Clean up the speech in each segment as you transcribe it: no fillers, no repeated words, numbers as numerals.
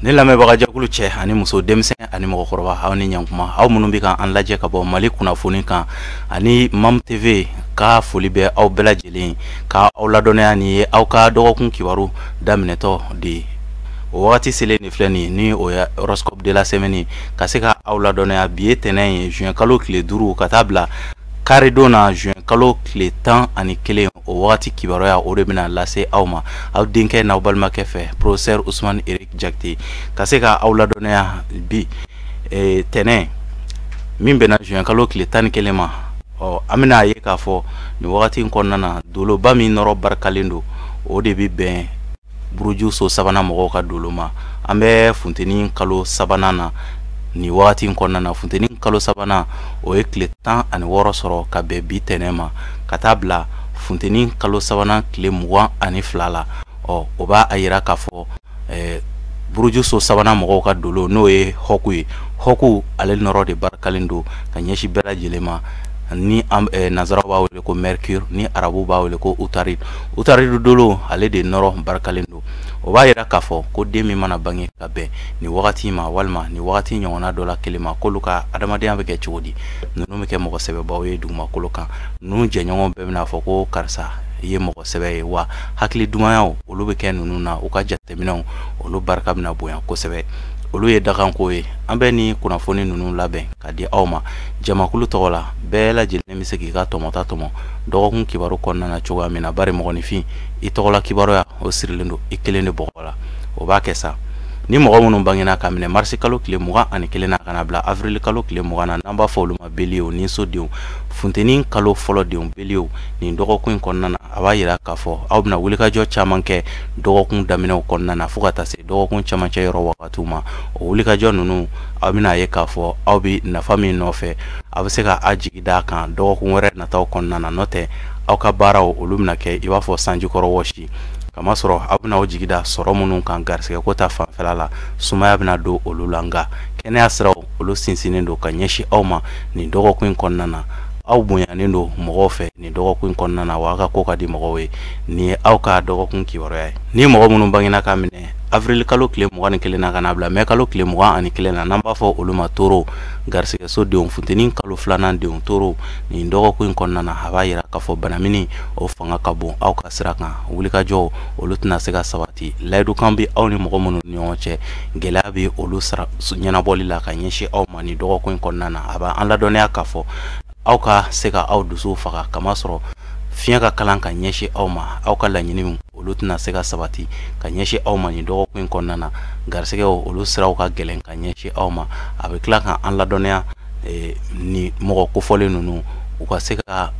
Ne lamɛnbagajɛkulu cɛ ani muso, denmisɛn ani mɔgɔkɔrɔba, aw ni ɲankuma. Aw minnu bɛ ka an lajɛ ka bɔ Mali kunnafoni kan ani Mam TV ka foli bɛ aw bɛɛ lajɛlen ka aw ladɔnniya. Nin ye aw ka dɔgɔkun kibaru daminɛtɔ de ye. O wagati selen de filɛ nin ye, ni o ye horoscope de la semaine, ka se ka aw ladɔnniya. Bi ye tɛnɛn ye, juin kalo tile 5 ka taa bila karidon na, juin kalo tile 11. O wagati kibaruya, o de bɛna lase aw ma, aw denkɛ n'aw balimakɛ fɛ, professeur Ousmane Eric Diakité, ka se ka aw ladɔnniya bi tɛnɛn min bɛnna juin kalo tile 11 ma. Ɔ, an bɛna a ye k'a fɔ nin wagati in kɔnɔna na, doloba min nɔrɔ barikalen don, o de bɛ bɛn buruju so sabanan mɔgɔw ka dolo ma. An bɛ funteni kalo sabanan na nin wagati in kɔnɔna na. Funteni kalo sabanan, o ye tile 16 sɔrɔ ka bɛn bi tɛnɛn ma, ka taa bila funteni kalo sabanan tile 22 la. Ɔ, o b'a a yira k'a fɔ buruju so sabanan mɔgɔw ka dolo, n'o ye hɔku ye, hɔku ale nɔrɔ de barikalen don ka ɲɛsin bɛɛ lajɛlen ma. Ni nanzaraw b'a wele ko Mercure, ni arabuw b'a wele ko Utarid. Utarid dolo, ale de nɔrɔ barikalen don. O b'a yira k'a fɔ ko den min mana bange ka bɛn nin wagati ma, walima nin wagati ɲɔgɔnna dɔ la kelen ma, k'olu ka adamadenya bɛ kɛ cogo di? Ninnu bɛ kɛ mɔgɔ sɛbɛbaw ye dugumakolo kan. Ninnu jɛɲɔgɔnw bɛɛ bɛna fɔ ko karisa i ye mɔgɔ sɛbɛ ye. Wa hakili dumanyaw, olu bɛ kɛ ninnu na. U ka jateminɛw, olu barika bɛna bonya kosɛbɛ. Olu ye dakanko ye. An bɛ ni kunnafoni ninnu labɛn ka di aw ma jamakulu tɔgɔ la. Bɛɛ lajɛlen bɛ se k'i ka tɔmɔta tɔmɔ dɔgɔkun kibaru kɔnɔna na cogoya min na, bari mɔgɔninfin, i tɔgɔla kibaruya, o sirilen don i kelen de bɔgɔ la. O b'a kɛ sa. Ni mɔgɔ minnu bangena ka minɛ marisi kalo tile 21 na ka na bila avril kalo tile 20 na, n'an b'a fɔ olu ma bélier ni sodenw, funteni kalo fɔlɔ denw, bélier, nin dɔgɔkun in kɔnɔna na, a b'a yira k'a fɔ aw bɛna wulikajɔ caman kɛ dɔgɔkun daminɛw kɔnɔna na fo ka taa se dɔgɔkun camancɛ yɔrɔ wagatiw ma. O wulikajɔ ninnu, aw bɛna ye k'a fɔ aw bɛ nafa min nɔfɛ, a bɛ se ka a jigi d'a kan dɔgɔkun wɛrɛ nataw kɔnɔna na. N'o tɛ, aw ka baaraw, olu bɛna kɛ i b'a fɔ sanjikɔrɔ wɔsi, kamasɔrɔ aw bɛna aw jigi da sɔrɔ minnu kan garisɛgɛ ko ta fanfɛla la, sumaya bɛna don olu la. Nka kɛnɛya siraw, olu sinsinnen don ka ɲɛsin aw ma nin dɔgɔkun in kɔnɔna na. Aw bonyanen don mɔgɔw fɛ nin dɔgɔkun in kɔnɔna na, wa aw ka ko ka di mɔgɔw ye. Nin ye aw ka dɔgɔkun kibaruya ye. Ni mɔgɔ minnu bangena ka minɛ avril kalo tile 21 na ka na bila mɛ kalo tile 21 na, n'an b'a fɔ olu ma toro, garisɛgɛso denw, funteni kalo filanan denw, toro, nin dɔgɔkun in kɔnɔna na, a b'a yira k'a fɔ banamini, o fanga ka bon aw ka sira kan. Wulikajɔw, olu tɛna se ka sabati. Layidukan bɛ aw ni mɔgɔ minnu ni ɲɔgɔn cɛ, gɛlɛya bɛ olu sara ɲɛnabɔli la ka ɲɛsin aw ma nin dɔgɔkun in kɔnɔna na. A b'an ladɔnniya k'a fɔ aw ka se ka aw dusu faga, kamasɔrɔ fiɲɛ ka kalan ka ɲɛsin aw ma. Aw ka laɲiniw, olu tɛna se ka sabati ka ɲɛsin aw ma nin dɔgɔkun in kɔnɔna na. Garisɛgɛw, olu siraw ka gɛlɛn ka ɲɛsin aw ma. A bɛ tila ka an ladɔnniya, ni mɔgɔ kofɔlen ninnu, u ka se ka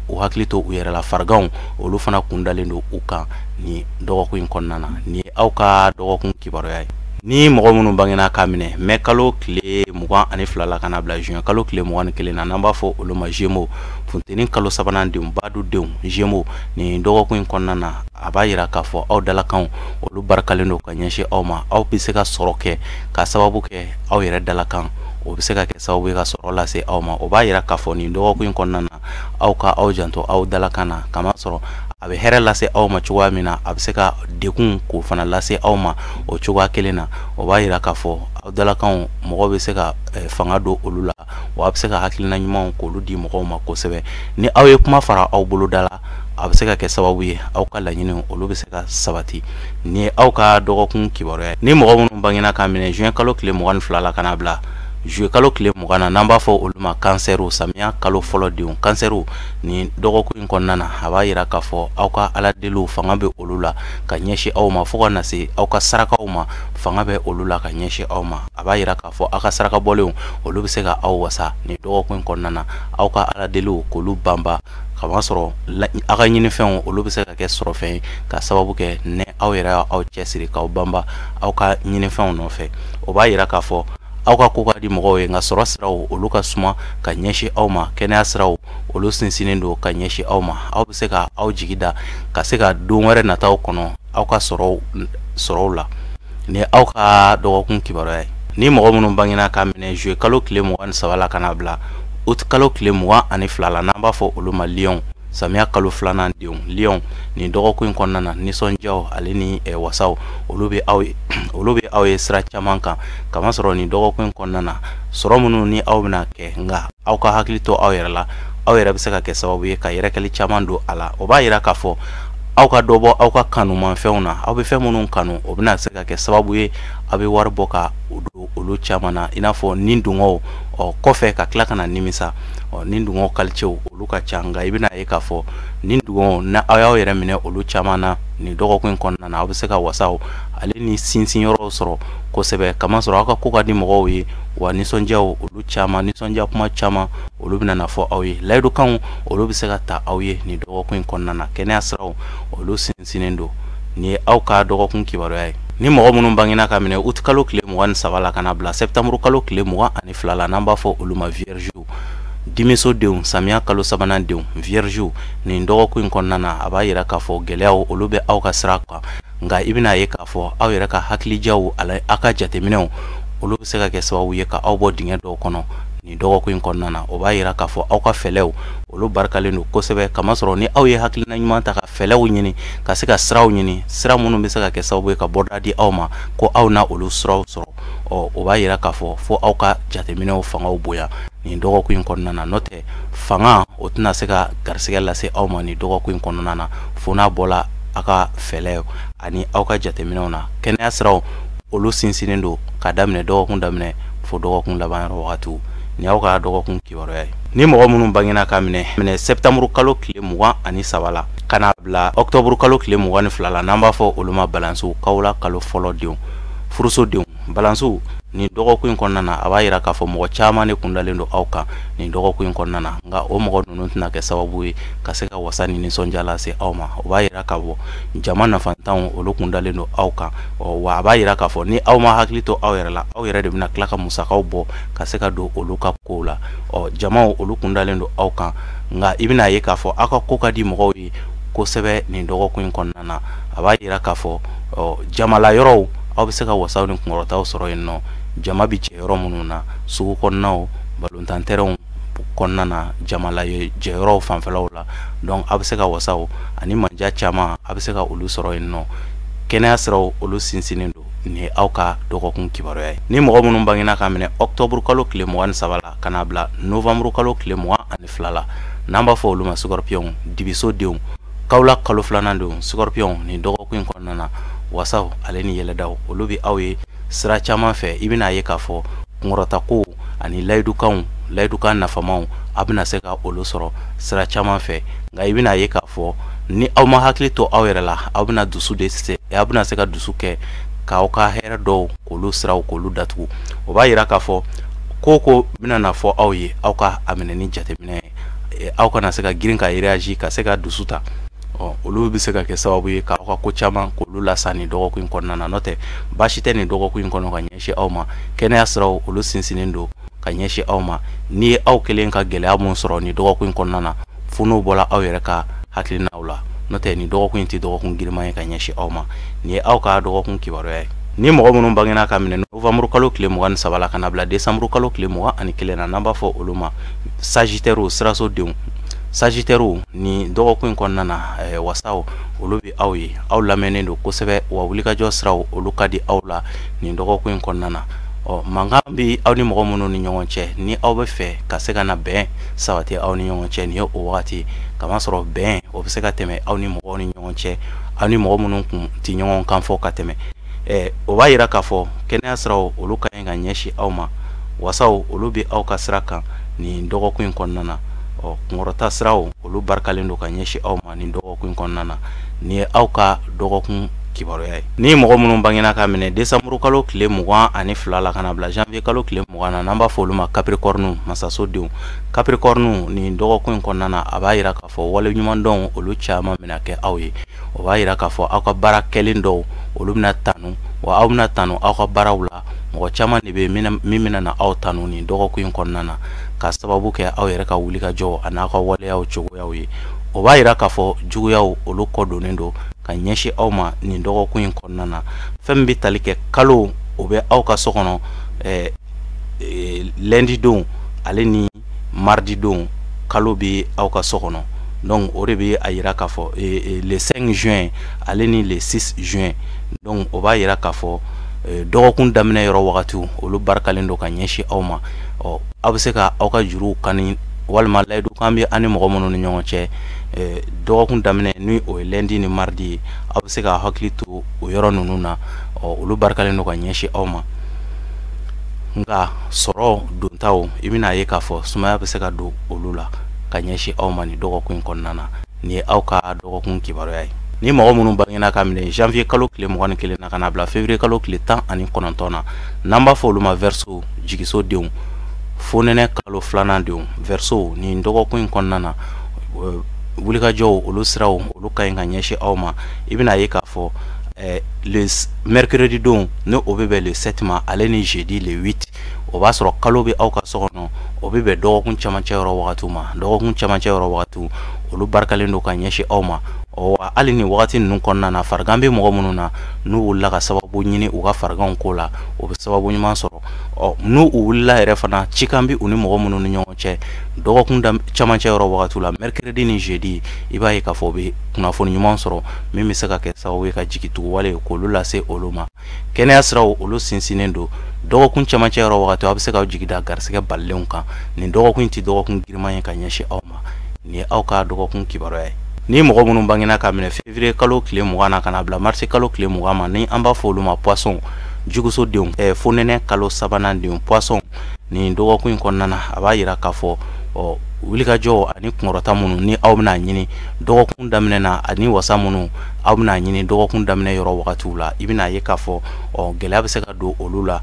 u hakili to u yɛrɛ la. Fariganw, olu fana kun dalen don u kan nin dɔgɔkun in kɔnɔna na. Nin ye aw ka dɔgɔkun kibaruya ye. Ni mɔgɔ minnu bangena k'a minɛ mɛ kalo tile 22 la ka na bila juin kalo tile 21 na, n'an b'a fɔ olu ma Gémeaux, funteni kalo sabanan denw, badu denw, Gémeaux, nin dɔgɔkun in kɔnɔna na, a b'a yira k'a fɔ aw dalakanw, olu barikalen don ka ɲɛsin aw ma. Aw bɛ se ka sɔrɔ kɛ ka sababu kɛ aw yɛrɛ dalakan, o bɛ se ka kɛ sababu ye ka sɔrɔ lase aw ma. O b'a yira k'a fɔ nin dɔgɔkun in kɔnɔna na, aw ka aw janto aw dalakan na, kamasɔrɔ a bɛ hɛrɛ lase aw ma cogoya min na, a bɛ se ka degun k'o fana lase aw ma o cogoya kelen na. O b'a yira k'a fɔ aw dalakanw, mɔgɔ bɛ se ka fanga don olu la, wa a bɛ se ka hakilina ɲumanw k'olu di mɔgɔw ma kosɛbɛ. Ni aw ye kuma fara aw boloda la, a bɛ se ka kɛ sababu ye aw ka laɲiniw, olu bɛ se ka sabati. Nin ye aw ka dɔgɔkun kibaruya ye. Ni mɔgɔ minnu bangena k'a minɛ juin kalo tile 22 la ka na bila juillet kalo tile 20 na, n'an b'a fɔ olu ma kansɛriw, samiya kalo fɔlɔ denw, kansɛriw, nin dɔgɔkun in kɔnɔna na, a b'a yira k'a fɔ aw ka ala deliw, fanga bɛ olu la ka ɲɛsin aw ma, fo ka na se aw ka sarakaw ma, fanga bɛ olu la ka ɲɛsin aw ma. A b'a yira k'a fɔ aw ka saraka bɔlenw, olu bɛ se ka aw wasa nin dɔgɔkun in kɔnɔna na. Aw ka ala deliw k'olu banba, kamasɔrɔ aw ka ɲinifɛnw, olu bɛ se ka kɛ sɔrɔfɛn ye ka sababu kɛ ni aw yɛrɛ y'aw cɛsiri k'aw banba aw ka ɲinifɛnw nɔfɛ. O b'a yira k'a fɔ aw ka ko ka di mɔgɔw ye, nka sɔrɔ siraw, olu ka suma ka ɲɛsin aw ma. Kɛnɛya siraw, olu sinsinnen don ka ɲɛsin aw ma. Aw bɛ se ka aw jigi da ka se ka don wɛrɛ nataw kɔnɔ aw ka sɔrɔw la. Nin ye aw ka dɔgɔkun kibaruya ye. Ni mɔgɔ minnu bangena ka minɛ juillet kalo tile 23 la ka na bila août kalo tile 22 la, n'an b'a fɔ olu ma lion, Samiya kalo filanan denw, Lion, nin dɔgɔkun in kɔnɔna na, nisɔndiyaw ale ni wasaw olu bɛ aw ye, olu bɛ aw ye sira caman kan. Kamasɔrɔ nin dɔgɔkun in kɔnɔna na, sɔrɔ minnu ni aw bɛna kɛ, nka aw ka hakili to aw yɛrɛ la, aw yɛrɛ bɛ se ka kɛ sababu ye ka yɛrɛkɛli caman don a la. O b'a yira k'a fɔ aw ka dɔ bɔ aw ka kanumanfɛnw na, aw bɛ fɛn minnu kanu, o bɛna se ka kɛ sababu ye aw bɛ wari bɔ ka o don olu caman na, i n'a fɔ nin dungɔw, ɔ kɔfɛ ka tila ka na nimisa. Ɔ nin dungɔw kalicew olu ka ca, nka i bɛna ye k'a fɔ nin dungɔw na aw y'aw yɛrɛ minɛ olu caman na nin dɔgɔkun in kɔnɔna na, aw bɛ se ka wasaw ale ni sinsin yɔrɔw sɔrɔ kosɛbɛ. Kamasɔrɔ aw ka ko ka di mɔgɔw ye, wa nisɔndiyaw olu caman, nisɔndiya kuma caman olu bɛna na fɔ aw ye. Layidukanw olu bɛ se ka ta aw ye nin dɔgɔkun in kɔnɔna na. Kɛnɛya siraw olu sinsinnen don. Nin ye aw ka dɔgɔkun kibaruya ye. Ni mɔgɔ minnu bangena ka minɛ uti kalo tile 23 la ka na bila septembre kalo tile 22 la, n'an b'a fɔ olu ma vierge, dimiso denw, samiya kalo sabanan denw, vierge, nin dɔgɔkun in kɔnɔna na, a b'a yira k'a fɔ gɛlɛyaw olu bɛ aw ka sira kan, nka i bɛna ye k'a fɔ aw yɛrɛ ka hakilijaw ala aw ka jateminɛw olu bɛ se ka kɛ sababu ye ka aw bɔ dingɛ dɔw kɔnɔ nin dɔgɔkun in kɔnɔna na. O b'a yira k'a fɔ aw ka fɛlɛw olu barikalen don kosɛbɛ, kamasɔrɔ ni aw ye hakilina ɲuman ta ka fɛlɛw ɲini, ka se ka siraw ɲini, sira minnu bɛ se ka kɛ sababu ye ka bɔda di aw ma ko aw na olu siraw sɔrɔ. Ɔ o b'a yira k'a fɔ fo aw ka jateminɛw fangaw bonya nin dɔgɔkun in kɔnɔna na, n'o tɛ fanga o tɛna se ka garisɛgɛ lase aw ma nin dɔgɔkun in kɔnɔna na, fo n'a bɔla aw ka fɛlɛ ani aw ka jateminɛw na. Kɛnɛya siraw olu sinsinnen don ka daminɛ dɔgɔkun daminɛ fo dɔgɔkun laban yɔrɔ wagatiw. Nin y'aw ka dɔgɔkun kibaruya ye. Ni mɔgɔ minnu bangena ka minɛ septembre kalo tile 23 la ka na bila octobre kalo tile 22 la, n'an b'a fɔ olu ma balansiw, kawula kalo fɔlɔ denw, furuso denw, balansiw, nin dɔgɔkun in kɔnɔna na, a b'a yira k'a fɔ mɔgɔ caman de kundalen don aw kan nin dɔgɔkun in kɔnɔna na, nka o mɔgɔ ninnu tɛna kɛ sababu ye ka se ka wasa ni nisɔndiya lase aw ma. O b'a yira k'a fɔ jama nafantanw olu kundalen don aw kan. Ɔ wa a b'a yira k'a fɔ ni aw ma hakili to aw yɛrɛ la, aw yɛrɛ de bɛna tila ka musakaw bɔ ka se ka don olu ka kow la. Ɔ jamaw olu kundalen don aw kan, nka i bɛna ye k'a fɔ aw ka ko ka di mɔgɔw ye kosɛbɛ nin dɔgɔkun in kɔnɔna na. A b'a yira k'a fɔ jamala yɔrɔw aw bɛ se ka wasaw ni kunkɔrɔtaw sɔrɔ yen nɔ, jama bɛ jɛ yɔrɔ minnu na, sugu kɔnɔnaw, balontan tɛrɛnw kɔnɔna na, jamala jɛyɔrɔw fanfɛlaw la. Donc aw bɛ se ka wasaw ani manja caman a bɛ se ka olu sɔrɔ yen nɔ. Kɛnɛya siraw olu sinsinnen don. Nin ye aw ka dɔgɔkun kibaruya ye. Ni mɔgɔ minnu bangena ka minɛ octobre kalo tile 23 la ka na bila novembre kalo tile 22 la, n'an b'a fɔ olu ma scorpion, dibiso denw, kawula kalo filanan denw, scorpion, nin dɔgɔkun in kɔnɔna na, wasaw ale ni yɛlɛdaw olu bɛ aw ye sira caman fɛ. I bɛna ye k'a fɔ kunkɔrɔtako ani layidukanw, layidukan nafamaw, a bɛna se ka olu sɔrɔ sira caman fɛ, nka i bɛna ye k'a fɔ ni aw ma hakili to aw yɛrɛ la, aw bɛna dusu de se, aw bɛna se ka dusu kɛ k'aw ka hɛrɛ dɔw k'olu siraw k'olu datugu. O b'a yira k'a fɔ ko ko bɛna na fɔ aw ye, aw ka a minɛ ni jateminɛ ye, aw kana se ka girin ka réagir ka se ka dusu ta. Ɔ olu bɛ se ka kɛ sababu ye k'aw ka ko caman k'olu lasa nin dɔgɔkun in kɔnɔna na. N'o tɛ baasi tɛ nin dɔgɔkun in kɔnɔ ka ɲɛsin aw ma. Kɛnɛya siraw olu sinsinnen don ka ɲɛsin aw ma. Ni ye aw kelen ka gɛlɛya mun sɔrɔ nin dɔgɔkun in kɔnɔna na, fo n'o bɔra aw yɛrɛ ka hakilinaw la, n'o tɛ nin dɔgɔkun in tɛ dɔgɔkun girinman ye ka ɲɛsin aw ma. Nin ye aw ka dɔgɔkun kibaruya ye. Ni mɔgɔ minnu bangena ka minɛ novembre kalo tile 23 la ka na bila décembre kalo tile 21 na, n'an b'a fɔ olu ma sagittaire, siraso denw, sagittaire, nin dɔgɔkun in kɔnɔna na, wasaw olu bɛ aw ye, aw lamɛnnen don kosɛbɛ, wa wulikajɔ siraw olu ka di aw la nin dɔgɔkun in kɔnɔna na. Ɔ mankan bɛ aw ni mɔgɔ minnu ni ɲɔgɔn cɛ, ni aw bɛ fɛ ka se ka na bɛn sabati aw ni ɲɔgɔn cɛ, nin ye o wagati, kamasɔrɔ bɛn o bɛ se ka tɛmɛ aw ni mɔgɔw ni ɲɔgɔn cɛ, aw ni mɔgɔ minnu kun ti ɲɔgɔn kan fɔ ka tɛmɛ. O b'a yira k'a fɔ kɛnɛya siraw olu ka ɲi ka ɲɛsin aw ma, wasaw olu bɛ aw ka sira kan nin dɔgɔkun in kɔnɔna na. Ɔ kunkɔrɔta siraw olu barikalen don ka ɲɛsin aw ma nin dɔgɔkun in kɔnɔna na. Nin ye aw ka dɔgɔkun kibaruya ye. Ni mɔgɔ minnu bangena ka minɛ décembre kalo tile 22 la ka na bila janvier kalo tile 20 na, n'an b'a fɔ olu ma capricorne, masaso denw, capricorne, nin dɔgɔkun in kɔnɔna na, a b'a yira k'a fɔ wale ɲuman dɔn olu caman bɛna kɛ aw ye. O b'a yira k'a fɔ aw ka baara kɛlen dɔw olu bɛna tanu, wa aw bɛna tanu aw ka baaraw la. Mɔgɔ caman de bɛ min bɛna na aw tanu nin dɔgɔkun in kɔnɔna na, ka sababu kɛ aw yɛrɛ ka wulikajɔ a n'aw ka waleyaw cogoyaw ye. O b'a yira k'a fɔ juguyaw olu kɔ donnen don ka ɲɛsin aw ma nin dɔgɔkun in kɔnɔna na. Fɛn min bɛ tali kɛ kalo, o bɛ aw ka so kɔnɔ lundi don ale ni mardi don, kalo bɛ aw ka so kɔnɔ. Donc o de bɛ a yira k'a fɔ le 5 juin ale ni le 6 juin. Donc o b'a yira k'a fɔ dɔgɔkun daminɛ yɔrɔ wagatiw olu barikalen don ka ɲɛsin aw ma. Ɔ aw bɛ se ka aw ka juruw kani walima layidu kan bɛ an ni mɔgɔ minnu ni ɲɔgɔn cɛ dɔgɔkun daminɛ ni o ye lundi ni mardi ye, aw bɛ se ka hakili to o yɔrɔ ninnu na. Ɔ olu barikalen don ka ɲɛsin aw ma. Nka sɔrɔ dontaw i bɛna ye k'a fɔ sumaya bɛ se ka don olu la ka ɲɛsin aw ma nin dɔgɔkun in kɔnɔna na. Nin ye aw ka dɔgɔkun kibaruya ye. Ni mɔgɔ minnu bangena ka minɛ janvier kalo tile 21 na ka na bila février kalo tile 19 na, n'an b'a fɔ olu ma Verseau jigiso denw, fonɛnɛ kalo filanan denw. Verseau nin dɔgɔkun in kɔnɔna na wulikajɔw olu siraw olu ka ɲi ka ɲɛsin aw ma. I bɛna ye k'a fɔ le mercredi don ni o bɛ bɛn le 7 ma ale ni jeudi le 8, o b'a sɔrɔ kalo bɛ aw ka so kɔnɔ, o bɛ bɛn dɔgɔkun camancɛ yɔrɔ wagatiw ma. Dɔgɔkun camancɛ yɔrɔ wagatiw olu barikalen don ka ɲɛsin aw ma. Ɔ hali ni wagati ninnu kɔnɔna na farigan bɛ mɔgɔ minnu na, n'u wulila ka sababu ɲini u ka fariganw ko la, o bɛ sababu ɲuman sɔrɔ. Ɔ n'u u wulila yɛrɛ fana cikan bɛ u ni mɔgɔ minnu ni ɲɔgɔn cɛ dɔgɔkun camancɛ yɔrɔ wagatiw la, mercredi ni jeudi, i b'a ye k'a fɔ u bɛ kunnafoni ɲuman sɔrɔ min bɛ se ka kɛ sababu ye ka jigitugu wale k'olu lase olu ma. Kɛnɛya siraw olu sinsinnen don. Dɔgɔkun camancɛ yɔrɔ wagatiw a bɛ se k'aw jigi da garisɛgɛ balilenw kan. Nin dɔgɔkun in tɛ dɔgɔkun girinman ye ka ɲɛsin aw ma. Nin ye aw ka dɔgɔkun kibaruya ye. Ni mɔgɔ minnu bangena ka minɛ février kalo tile 20 na ka na bila mars kalo tile 20 ma, ni an b'a fɔ olu ma poisson juguso denw, fonɛnɛ kalo sabanan denw poisson, nin dɔgɔkun in kɔnɔna na a b'a yira k'a fɔ ɔ wulikajɔ ani kunkɔrɔta minnu ni aw bɛna ɲini dɔgɔkun daminɛ na ani wasa minnu aw bɛna ɲini dɔgɔkun daminɛ yɔrɔ wagatiw la, i bɛna ye k'a fɔ ɔ gɛlɛya bɛ se ka don olu la.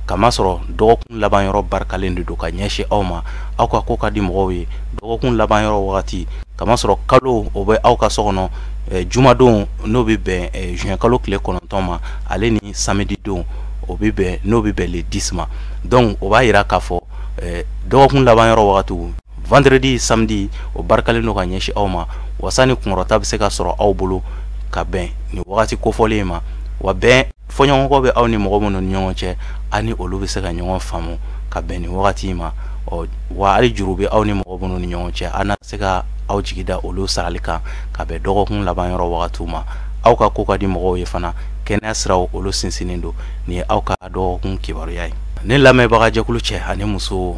Kamasɔrɔ dɔgɔkun laban yɔrɔ barikalen de don ka ɲɛsin aw ma. Aw ka ko ka di mɔgɔw ye dɔgɔkun laban yɔrɔ wagati, kamasɔrɔ kalo o bɛ aw ka so kɔnɔ jumadon n'o bɛ bɛn juin kalo tile 9 ma, ale ni samedi don o bɛ bɛn n'o bɛ bɛn le 10 ma. Donc o b'a yira k'a fɔ dɔgɔkun laban yɔrɔ wagatiw vendredi samedi o barikalen don ka ɲɛsin aw ma. Wasa ni kunkɔrɔta bɛ se ka sɔrɔ aw bolo ka bɛn nin wagati kofɔlen ma. Wa bɛn fɔɲɔgɔnkɔ bɛ aw ni mɔgɔ minnu ni ɲɔgɔn cɛ, aw ni olu bɛ se ka ɲɔgɔn faamu ka bɛn nin wagati ma. Ɔ wa hali juru bɛ aw ni mɔgɔ minnu ni ɲɔgɔn cɛ, aw na se ka aw jigi da olu sarali kan ka bɛn dɔgɔkun laban yɔrɔ wagatiw ma. Aw ka ko ka di mɔgɔw ye fana, kɛnɛya siraw olu sinsinnen don. Nin ye aw ka dɔgɔkun kibaruya ye. Ne lamɛnbagajɛkulu cɛ ani muso,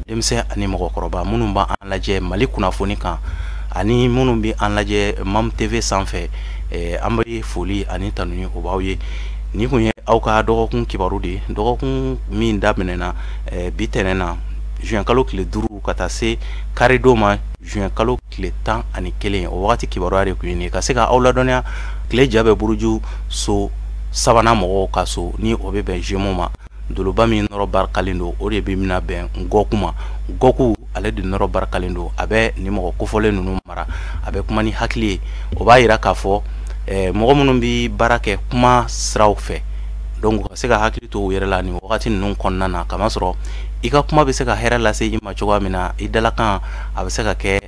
denmisɛn ani mɔgɔkɔrɔba minnu b'an lajɛ Mali kunnafoni kan ani minnu bɛ an lajɛ Mam TV sanfɛ, an bɛ foli ani tanuni o b'aw ye. Nin kun ye aw ka dɔgɔkun kibaru de ye, dɔgɔkun min daminɛna bi tɛnɛn na juin kalo tile 5 ka taa se karidon ma juin kalo tile 11. O wagati kibaruya de kun ye nin ye, ka se ka aw ladɔnniya tile ja bɛ buruju so sabanan mɔgɔw ka so ni o bɛ bɛn Gémeaux ma. Doloba min nɔrɔ barikalen don o de bɛ bɛna bɛn Gɔku ma. Gɔku ale de nɔrɔ barikalen don, a bɛ nin mɔgɔ kofɔlen ninnu mara, a bɛ kuma ni hakili ye. O b'a yira k'a fɔ mɔgɔ minnu bɛ baara kɛ kuma siraw fɛ, donc ka se ka hakili to u yɛrɛ la nin wagati ninnu kɔnɔna na, kamasɔrɔ i ka kuma bɛ se ka hɛrɛ lase i ma cogoya min na, i dalakan a bɛ se ka kɛ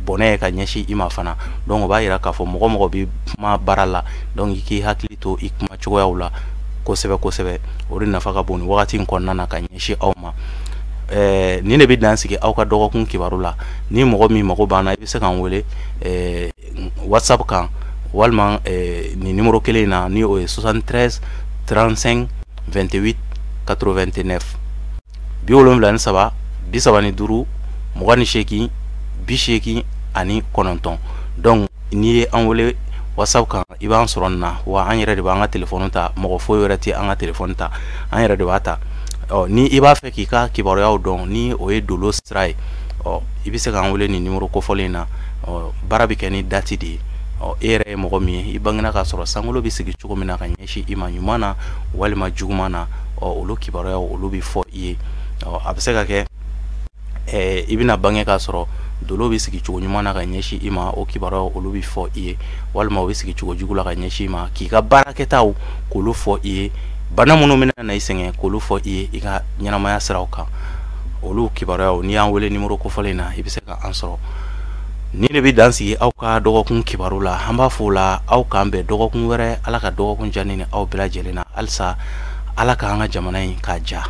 bɔnɛ ye ka ɲɛsin i ma fana. Donc o b'a yira k'a fɔ mɔgɔ bɛ kuma baara la, donc i k'i hakili to i kuma cogoyaw la kosɛbɛ kosɛbɛ. O de nafa ka bon nin wagati in kɔnɔna na ka ɲɛsin aw ma. Nin de bɛ dan sigi aw ka dɔgɔkun kibaru la. Ni mɔgɔ min mago b'an na, i bɛ se k'an wele WhatsApp kan walima nin numéro kelen in na, ni o ye 73 35 28 89, 73 35 28 89. Donc n'i ye an wele WhatsApp kan, i b'an sɔrɔ nin na. Wa an yɛrɛ de b'an ka téléphone ta, mɔgɔ foyi wɛrɛ tɛ an ka téléphone ta, an yɛrɛ de b'a ta. Ɔ ni i b'a fɛ k'i ka kibaruyaw dɔn, ni o ye dolo sira ye, ɔ i bɛ se k'an wele nin numéro kofɔlen in na. Ɔ baara bɛ kɛ ni date de ye. Ɔ e yɛrɛ ye mɔgɔ min ye, i bangena k'a sɔrɔ sankolo bɛ sigi cogo min na ka ɲɛsin i ma ɲuman na walima juguman na, ɔ olu kibaruyaw olu bɛ fɔ i ye. Ɔ a bɛ se ka kɛ i bɛna bange k'a sɔrɔ dolo bɛ sigi cogo ɲuman na ka ɲɛsin i ma, o kibaruyaw olu bɛ fɔ i ye, walima o bɛ sigi cogo jugu la ka ɲɛsin i ma, k'i ka baarakɛtaw k'olu fɔ i ye, bana minnu bɛna na i sɛgɛn k'olu fɔ i ye i ka ɲɛnamaya siraw kan. Olu kibaruyaw n'i y'an wele numéro kofɔlen in na, i bɛ se ka an sɔrɔ. Nin de bɛ dan sigi aw ka dɔgɔkun kibaru la. An b'a fɔ o la aw k'an bɛn dɔgɔkun wɛrɛ. Ala ka dɔgɔkun diya ne ni aw bɛɛ lajɛlen na. Halisa Ala k'an ka jamana in k'a diya.